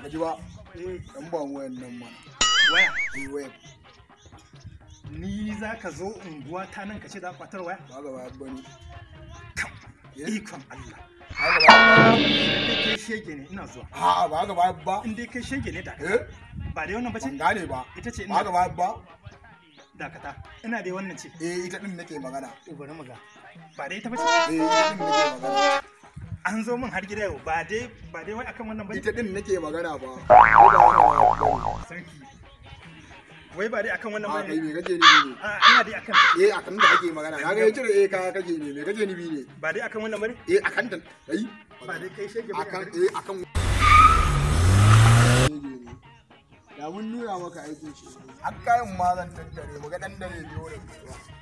Ka ji ba? Eh. Dan ba mu wayan nan mana. Waya? Eh, waya. Ni za ka zo unguwa ta nan ka ce za ka kwatar waya? Ba ga ba bane. Ikon Allah. Ba ga ba. In dai kai shege ne, ina zuwa. A'a, ba ga ba ba. In dai kai shege ne, dakata. Eh? Ba dai wannan bace? Ban gane ba. Ita ce Ba ina ga ba ba. Dakata. Ina dai wannan ce. Eh, ita din nake magana. To bari mu ga. Ba dai ita bace? Eh, ita din nake magana. An zo min har gida yau, ba dai wai akan wannan bane? Ita din nake magana ba. Ko ba wannan ba. Sarki. Wai ba dai akan wannan A bane? kai, me kake nufi ne? A ina dai akan ta. Eh, akan da ake magana. Kaga ya cire eh kaya kake ne. Me kake nufi ne? Ba dai akan wannan bane? Eh, akan ta. Kai. Ba dai kai shege bane? Akan eh akan ne. Da mun nuna maka aikin shi. Har kayan ma zan tattare mu ga dan dare biyo da.